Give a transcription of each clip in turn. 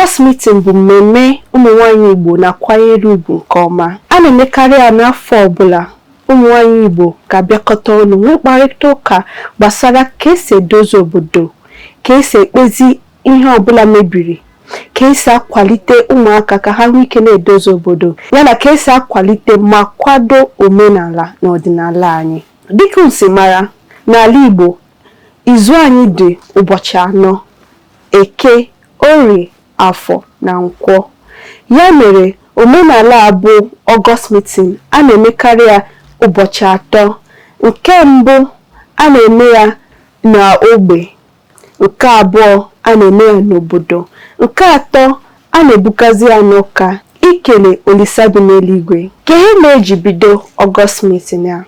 August meeting bụ mmemme ụmụ nwaanyị Igbo na-akwanyere ugwu nke ọma. A na-emekarị ya n'afọ ọbụla. Ụmụ nwaanyị Igbo ga-abịakọta ọnụ nwee mkparịta ụka gbasara ka esi edozi obodo, ka esi ekpezi ihe ọbụla mebiri, ka esi akwalite ụmụaka ka ha nwee ike na-edozi obodo, yana ka esi akwalite ma kwado omenala na ọdịnala anyị. Dịka unu si mara, n'ala Igbo, izu anyị dị ụbọchị anọ: Eke, Orie, Afọ na Nkwọ. Ya mere omenala a bụ August meeting, a na-emekarị ya ụbọchị 3. Nke mbụ, a na-eme ya n'ogbe. Nke abụọ, a na-eme ya n'obodo. Nke atọ, a na-ebugazi ya n'ụka ikele Olisa bi n'eluigwe. Ka ihe mere eji bido August meeting a?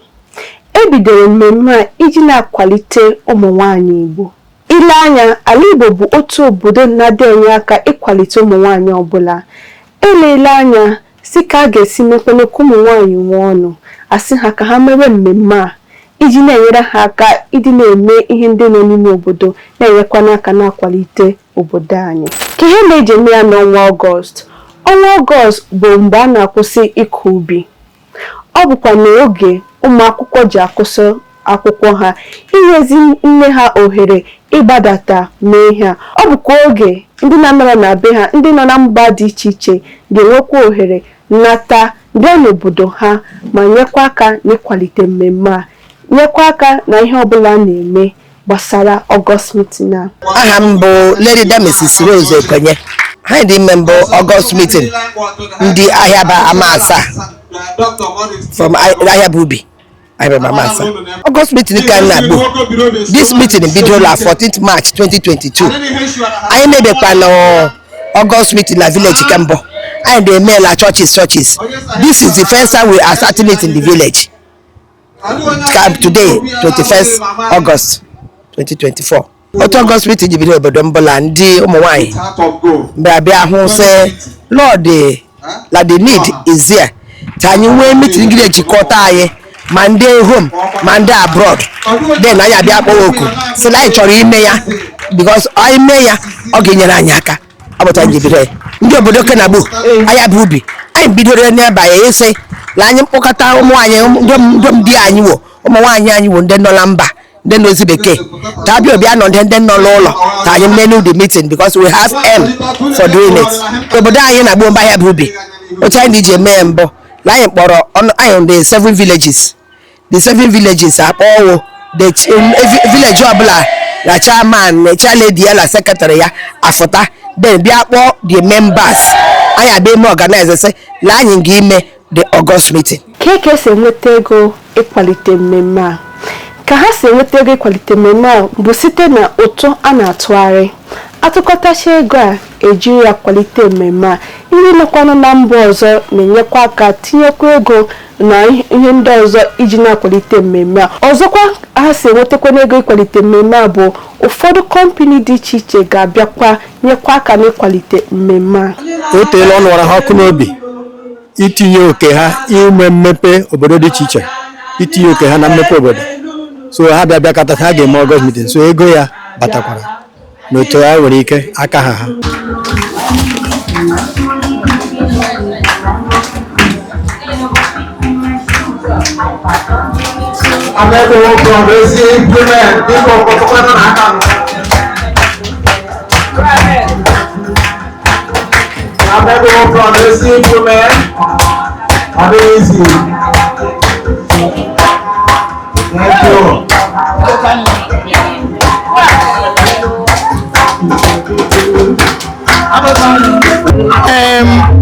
E bidoro mmemme a iji na-akwalite ụmụ nwaanyị Igbo. Ile anya, ala Igbo bụ otu obodo na-adị enye aka ịkwalite ụmụ nwaanyị ọbụla. Eleela anya si ka a ga-esi mekwanụ ka ụmụ nwaanyị nwee ọnụ, asị ha ka ha mewe mmemme a iji na-enyere ha aka ịdị na-eme ihe ndị nọ n'ime obodo, na-enyekwana aka na-akwalite obodo anyị. Ka ihe na-eji eme ya n'ọnwa Ọgọst. Ọnwa Ọgọst bụ mgbe a na-akwụsị ịkọ ubi. Ọ bụkwa n'oge ụmụ akwụkwọ ji akwụsị akwụkwọ ha, inyezi nne ha ohere ịgbadata mee ihe a. Ọ bụkwa oge ndị na-anọrọ na be ha, ndị nọ na mba dị iche iche ga-enwekwa ohere nata bịa n'obodo ha ma nyekwa aka n'ịkwalite mmemme a, nyekwa aka na ihe ọbụla a na-eme gbasara August meeting a. Aha m bụ Lady Mrs. Rose Ekwenye. Ha dị ime mbụ August meeting ndị Ahịaba ama asaa from Ahịaba Ubi, Ahịaba ama asaa. August meeting ka m na-agbo. This meeting bidola 14th March 2022. Anyị mebekwa na August meeting na village kembụ. Anyị na-eme na churches. This is the first time we are starting it in the village. Today, 21st August 2024. Otu August meeting ji bido obodo mbụla, ndị ụmụ nwanyị bịa bịa hụ sị Lord la the need is there ka anyị nwee meeting gị ejikọta anyị, ma ndị home ma ndị abroad. Then anyị abịa kpọwa oku sị na anyị chọrọ ime ya, because anyị mee ya, ọ ga-enyere anyị aka. Ọ pụtara anyị ji bido ya. Ndị obodo Kenagbo Ahịaba Ubi, anyị bidoro n'abalị ịsị na anyị mkpọkọta ụmụ anyị, ndị anyị wo ụmụ nwaanyị anyị wo ndị nọ na mba, ndị n'ozi bekee, ka abịa obi anọ ndị nọ n'ụlọ, ka anyị menu the meeting, because we have aim for doing it. Obodo anyị na-agbo mba Ahịaba Ubi, otu anyị ji eme ya mbụ na anyị kpọrọ anyị the seven villages. The seven villages akpọwo the village ọbụla na chairman na chairlady ya na secretary ya afụta, then bịa kpọọ the members. Anyị abịa eme organize sị na anyị ga-ime the August meeting. Ka esi enweta ego ịkwalite mmemme a? Ka ha si enweta ego ịkwalite mmemme a bụ site na ụtụ a na-atụgharị atụkọtacha ego a, ejiri ya kwalite mmemme a. Ndị nọkwanụ na mba ọzọ na-enyekwa aka tinyekwa ego na ihe ndị ọzọ iji na-akwalite mmemme a. Ọzọkwa, ha si enwetakwana ego ịkwalite mmemme a bụ ụfọdụ kọmpani dị iche iche ga-abịakwa nyekwa aka n'ịkwalite mmemme a. O teela ọ nụwara ha ọkụ n'obi itinye oke ha ime mmepe obodo dị iche iche, itinye oke ha na mmepe obodo. So ha bịa bịakọta, ha ga-eme August meeting. So ego ya batakwara n'otu ha nwere ike aka ha ha. Amẹ́kọ̀ọ́ from ezi implement biko kọtụkwanụ n'aka m. Amẹ́kọ̀ọ́ from ezi implement. Ọ dịghị easy. Thank you.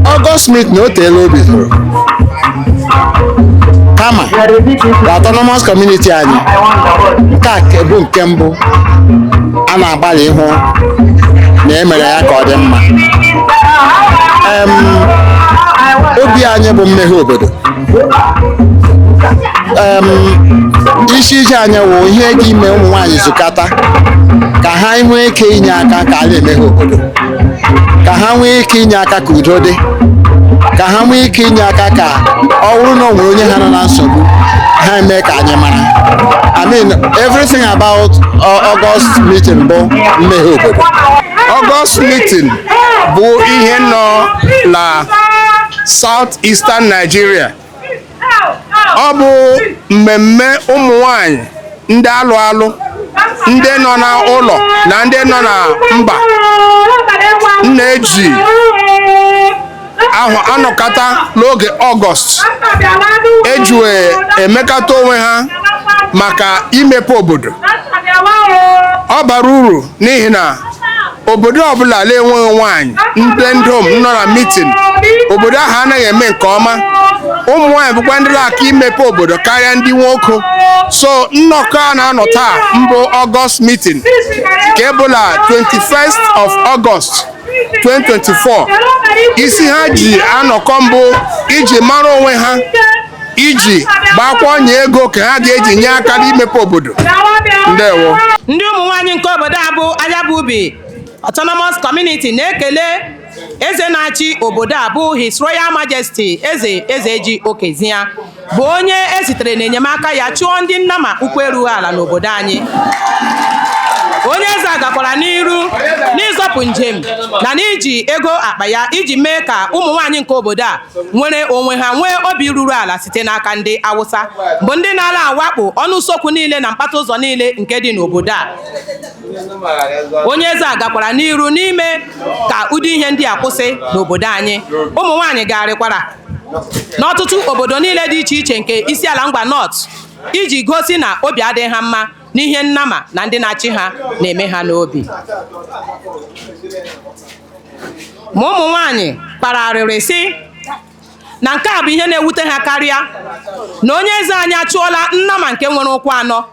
August meeting, o teela o bidoro, kama the autonomous community anyị nke a bụ nke mbụ a na-agbalị ịhụ na emere ya ka ọ dị mma. Obi anyị bụ mmeghe obodo. Isi ije anyị wụ ihe dị ime ụmụ nwaanyị zukata ka ha nwee ike inye aka ka a na-emeghe obodo, ka ha nwee ike inye aka ka udo dị, ka ha nwee ike inye aka ka ọ bụrụ na o nwere onye ha nọ na nsogbu, ha eme ka anyị mara. I mean, everything about August meeting bụ mmeghe obodo. August meeting Bụ ihe nọ na South Eastern Nigeria. Ọ bụ mmemme ụmụ nwanyị ndị alụ alụ, ndị nọ n'ụlọ na ndị nọ na mba na-eji ahụ anọkọta n'oge Ọgọst, eji emekọta onwe ha maka imepe obodo. Ọ bara uru n'ihi na obodo ọbụla na-enweghị nwaanyị ndị ndom nọ na meeting, obodo ahụ anaghị eme nke ọma. Ụmụ nwaanyị bụkwa ndị na-aka imepe obodo karịa ndị nwoke. So nnọkọ a na-anọ taa mbụ August meeting nke bụla 21st of August 2024, isi ha ji anọkọ mbụ iji mara onwe ha, iji gbakwa ọnya ego ka ha ga-eji nye aka n'imepe obodo. Ndewo. Ndị ụmụ nwaanyị nke obodo a bụ Ahịabubi Autonomous Community na-ekele eze na-achị obodo a bụ His Royal Majesty Eze Ezeji Okezia, bụ onye esitere n'enyemaka ya chụọ ndị nnama ụkwụ erughị ala n'obodo anyị. Onye eze a gakwara n'iru n'ịzọpụ njem na n'iji ego akpa ya iji mee ka ụmụ nwaanyị nke obodo a nwere onwe ha, nwee obi ruru ala site n'aka ndị Awụsa, bụ ndị na-ala awakpo ọnụ usekwu niile na mkpata ụzọ niile nke dị n'obodo a. Onye eze a gakwara n'iru n'ime ka ụdị ihe ndị a kwụsị n'obodo anyị. Ụmụ nwaanyị gagharịkwara n'ọtụtụ obodo niile dị iche iche nke isi ala Ngwa North iji gosi na obi adịghị ha mma n'ihe nnama na ndị na-achị ha na-eme ha n'obi. Ma ụmụ nwaanyị kpara arịrị sị na nke a bụ ihe na-ewute ha karịa, na onye eze anyị achụọla nnama nke nwere ụkwụ anọ,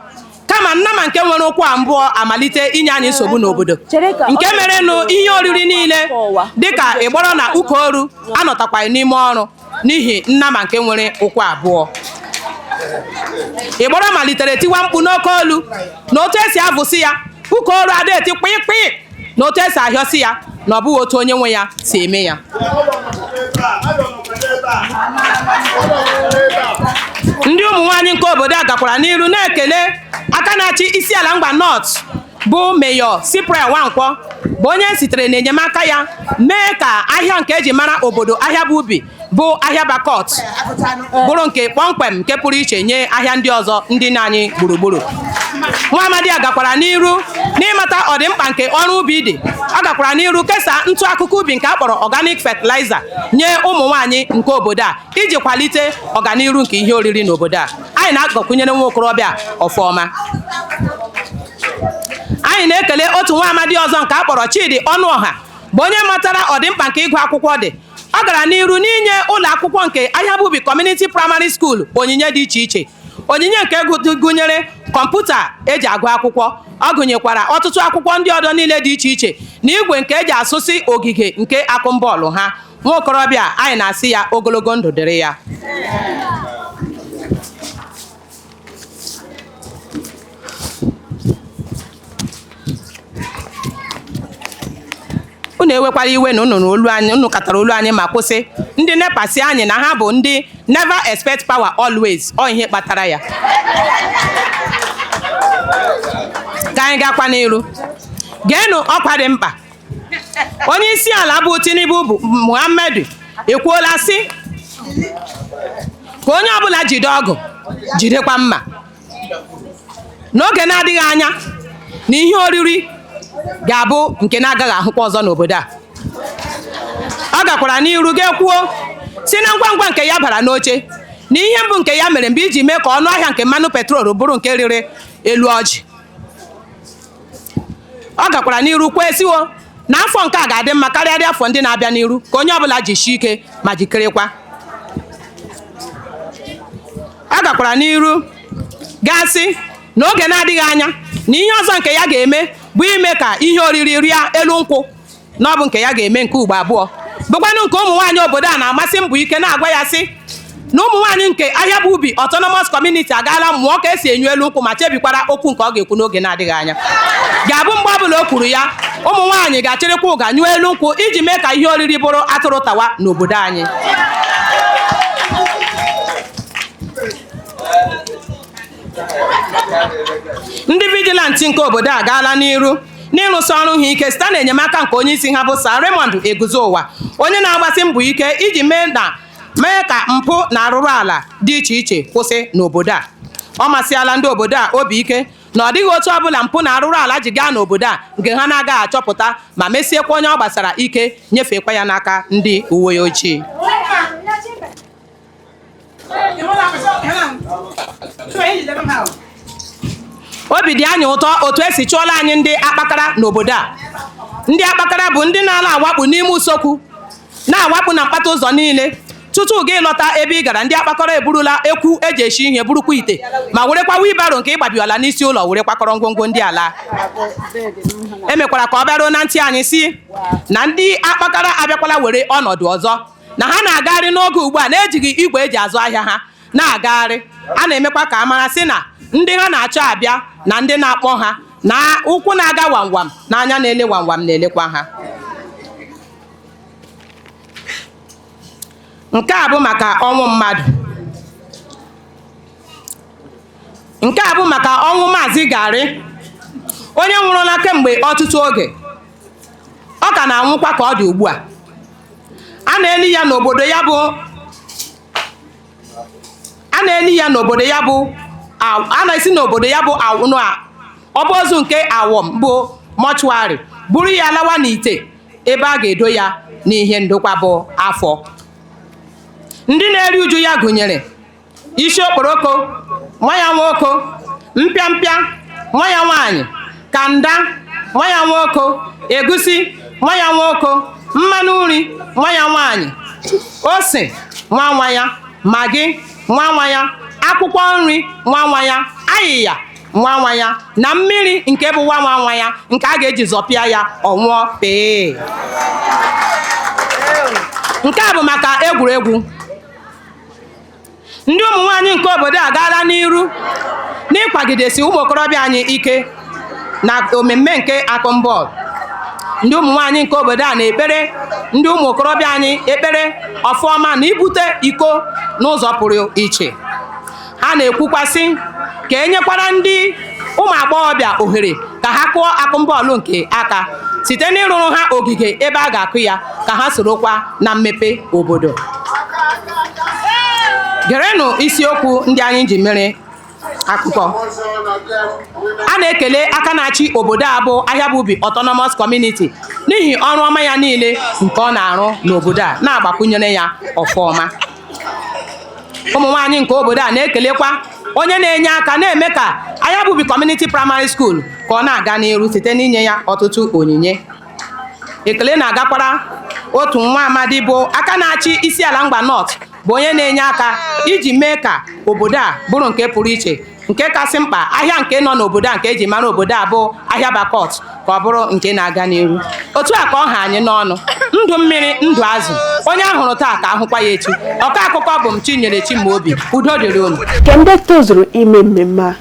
kama nnama nke nwere ụkwụ abụọ amalite inye anyị nsogbu n'obodo, nke merenụ ihe oriri niile dịka ịgbọrọ na ụkọoru anọtakwaghị n'ime ọrụ n'ihi nnama nke nwere ụkwụ abụọ. Ịgbọrọ malitere tiwa mkpu n'oke olu na otu esi avụsị ya, ụkọoru ada eti kpịkpị, na otu esi ahịọsị ya, na ọ bụghị otu onye nwe ya si eme ya. Ndị ụmụ nwaanyị nke obodo a gakwara n'iru na-ekele aka na-achị isi ala Ngwa North bụ Mayor Cyprian Nwankwọ, bụ onye sitere n'enyemaka ya mee ka ahịa nke eji mara obodo Ahịabubi bụ ahịa Bakọt bụrụ nke kpọmkwem nke pụrụ iche nye ahịa ndị ọzọ ndị nọ anyị gburugburu. Nwa amadi a gakwara n'iru n'ịmata ọdịmkpa nke ọrụ ubi dị. Ọ gakwara n'iru kesaa ntụ akụkụ ubi nke a kpọrọ organic fertilizer nye ụmụ nwaanyị nke obodo a iji kwalite ọganiru nke ihe oriri n'obodo a. Anyị na-agọkwunyere nwa okorobịa ọfọma. Anyị na-ekele otu nwa amadi ọzọ nke a kpọrọ Chidi Ọnụọha, bụ onye matara ọdịmkpa nke ịgụ akwụkwọ dị. Ọ gara n'iru n'inye ụlọ akwụkwọ nke Ahịabubi Community Primary School onyinye dị iche iche, onyinye nke gụnyere kọmputa eji agụ akwụkwọ. Ọ gụnyekwara ọtụtụ akwụkwọ ndị ọdọ niile dị iche iche na igwe nke eji asụsị ogige nke akụmbọọlụ ha. Nwa okorobịa, anyị na-asị ya ogologo ndụ dịrị ya. Unu ewekwara iwe na unu nụrụ olu anyị, unu katara olu anyị ma kwụsị. Ndị NEPA si anyị na ha bụ ndị never expect power always. Ọ ihe kpatara ya. Ka anyị gakwa n'iru. Geenụ ọkwa dị mkpa. Onye isi ala bụ Tinubu bụ Muhammadu ekwuola sị ka onye ọbụla jide ọgụ, jidekwa mma, n'oge na-adịghị anya na ihe oriri ga-abụ nke na-agaghị ahụkwa ọzọ n'obodo a. Ọ gakwara n'iru ga-ekwuo si na ngwa ngwa nke ya bara n'oche, na ihe mbụ nke ya mere mgbe iji mee ka ọnụ ahịa nke mmanụ petrol bụrụ nke rịrị elu ọjị. Ọ gakwara n'iru kwee siwo na afọ nke a ga-adị mma karịa dị afọ ndị na-abịa n'iru, ka onye ọbụla jisie ike ma jikerekwa. Ọ gakwara n'iru gasị na oge na-adịghị anya na ihe ọzọ nke ya ga-eme bụ ime ka ihe oriri rịa elu nkwụ, na ọ bụ nke ya ga-eme nke ugbo abụọ, bụkwanụ nke ụmụ nwaanyị obodo a na-amasị mbọ ike na-agwa ya sị na ụmụ nwaanyị nke Ahịabubi Autonomous Community agaala mụọ ka esi enyu elu nkwụ, ma chebikwara okwu nke ọ ga-ekwu n'oge na-adịghị anya ga-abụ mgbe ọbụla o kwuru ya, ụmụ nwaanyị ga-achịrịkwa ụga nyụọ elu nkwụ iji mee ka ihe oriri bụrụ atụrụ tawa n'obodo anyị. Ndị vigilante nke obodo a gaala n'iru N'ịrụsị ọrụ ha ike site n'enyemaka nke onye isi ha bụ Sir Raymond Eguzo Ụwa, onye na-agbasi mbọ ike iji mee na mee ka mpụ na arụrụ ala dị iche iche kwụsị n'obodo a. Ọ masịala ndị obodo a obi ike na ọ dịghị otu ọbụla mpụ na arụrụ ala ji gaa n'obodo a nke ha na-agaghị achọpụta ma mesiekwa onye ọ gbasara ike, nyefeekwa ya n'aka ndị uwe ojii. Obi dị anyị ụtọ otu esi chụọla anyị ndị akpakara n'obodo a. Ndị akpakara bụ ndị na-ala awakpu n'ime usekwu, na-awakpu na mkpata ụzọ niile. Tutu gị lọta ebe ị gara, ndị akpakọrọ eburula ekwu eji esi ihe, burukwa ite, ma werekwa wheelbarrow nke ịgbabiwala n'isi ụlọ were kwakọrọ ngwongwo ndị ala. Emekwara ka ọ bịaruo na ntị anyị si na ndị akpakara abịakwala were ọnọdụ ọzọ, na ha na-agagharị n'oge ugbu a na-ejighị igwe eji azụ ahịa ha na-agagharị. A na-emekwa ka a mara sị na ndị ha na-achọ abịa na ndị na-akpọ ha na ụkwụ na-aga wamwam na anya na-ele wamwam na-elekwa ha. Nke a bụ maka ọnwụ mmadụ. Nke a bụ maka ọnwụ Maazị Gari, onye nwụrụla kemgbe ọtụtụ oge. Ọ ka na-anwụkwa ka ọ dị ugbu a. A na-eli ya n'obodo ya bụ a na-eli ya n'obodo ya bụ a na-esi n'obodo ya bụ ọba ozu nke Awọm bụ mortuary buru ya lawa n'ite ebe a ga-edo ya n'ihe ndokwa bụ afọ. Ndị na-eri uju ya gụnyere isi okporoko, nwa ya nwoke, mpịampịa, nwa ya nwaanyị, kanda, nwa ya nwoke, egusi, nwa ya nwoke, mmanụ nri, nwa ya nwaanyị, ose, nwa nwa ya, Maggi, nwa nwa ya, akwụkwọ nri, nwa nwa ya, ayịya, nwa nwa ya, na mmiri nke bụ nwa nwa nwa ya nke a ga-eji zọpịa ya ọ nwụọ pee. Nke a bụ maka egwuregwu. Ndị ụmụ nwaanyị nke obodo a gaala n'iru n'ịkwagidesi ụmụ okorobịa anyị ike na omemme nke akụmbọọlụ. Ndị ụmụ nwaanyị nke obodo a na-ekpere ndị ụmụ okorobịa anyị ekpere ọfụọma na ibute iko n'ụzọ pụrụ iche. Ha na-ekwukwasị ka enyekwara ndị ụmụ agbọghọbịa ohere ka ha kụọ akụmbọọlụ nke aka site n'ịrụrụ ha ogige ebe a ga-akụ ya, ka ha sorokwa na mmepe obodo. Gerenụ isiokwu ndị anyị ji mere akụkọ. A na-ekele aka na-achị obodo a bụ Ahịabubi Autonomous Community n'ihi ọrụ ọma ya niile nke ọ na-arụ n'obodo a, na-agbakwunyere ya ọfọma. Ụmụ nwaanyị nke obodo a na-ekelekwa onye na-enye aka na-eme ka Ahịabubi Community Primary School ka ọ na-aga n'iru site n'inye ya ọtụtụ onyinye. Ekele na-agakwara otu nwa amadi bụ aka na-achị Isiala Ngwa North, bụ onye na-enye aka iji mee ka obodo a bụrụ nke pụrụ iche, nke kasị mkpa ahịa nke nọ n'obodo a nke eji mara obodo a bụ ahịa Bakọt ka ọ bụrụ nke na-aga n'iru. Otu a ka ọ ha anyị n'ọnụ. Ndụ mmiri, ndụ azụ, onye ahụrụ taa ka ahụkwa ya echi. Ọkọ akụkọ bụ m, Chinyere Chimaobi. Udo dịrị unu. Nke ndị tozuru ime mmemme a,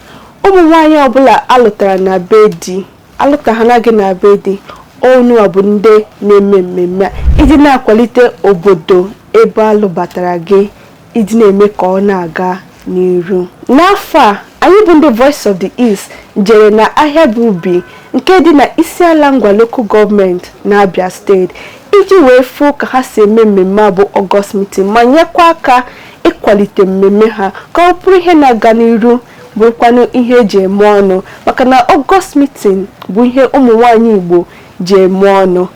ụmụ nwaanyị ọbụla alụtara na be di, alụtaghana gị na be di, onua bụ ndị na-eme mmemme a iji na-akwalite obodo ebe alụbatara gị, iji na-eme ka ọ na-aga n'iru. N'afọ a, anyị bụ ndị Voice of the East jere na Ahịabubi nke dị na Isiala Ngwa Local Government na Abia Steeti iji wee fụ ka ha si eme mmemme a bụ August meeting, ma nyekwa aka ịkwalite mmemme ha ka ọ bụrụ ihe na-aga n'iru, bụrụkwanụ ihe eji eme ọnụ, maka na August meeting bụ ihe ụmụ nwaanyị Igbo ji eme ọnụ.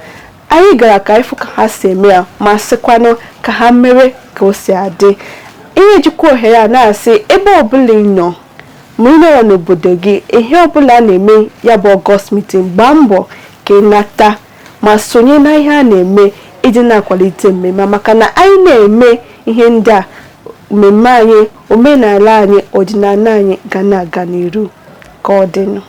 Anyị gara ka ịfụ ka ha si eme ya, ma sịkwanụ ka ha mere ka o si adị. Ihe jikwa ohere a na-asị, ebe ọbụla ị nọ, ma ị nọrọ n'obodo gị, ihe ọbụla a na-eme ya bụ August meeting, gbaa mbọ ka ị nata ma sonye na ihe a na-eme iji na-akwalite mmemme, maka na anyị na-eme ihe ndị a, mmemme anyị, omenala anyị, ọdịnala anyị ga na-aga n'iru. Ka ọ dịnụ.